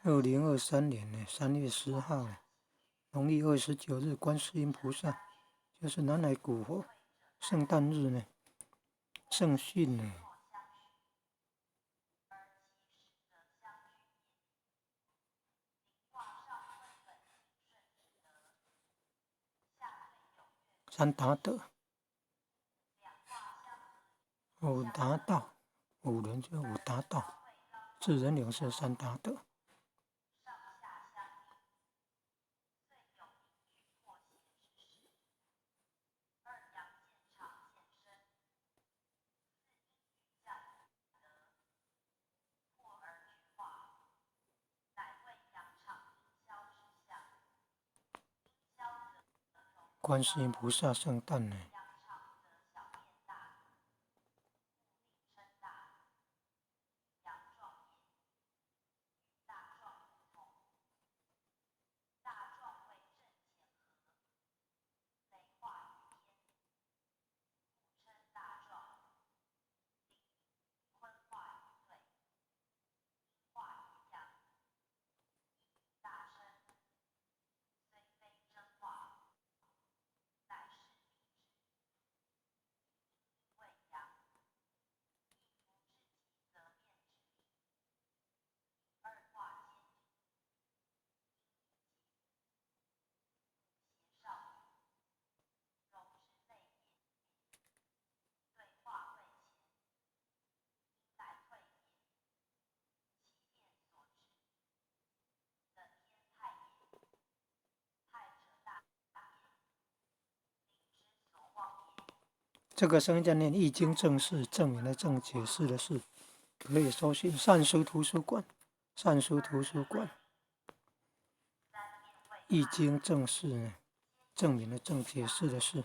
2023年呢3月10號，農曆29日，觀世音菩薩就是南海古佛聖誕日呢，聖訓呢。三達德，五達道，五輪就五達道，智人勇士三達德。觀世音菩薩聖誕呢？這個聲音在念《易經》正釋，證明的證，解釋的釋，可以搜尋善書圖書館，善書圖書館，《易經》正釋，證明的證，解釋的釋。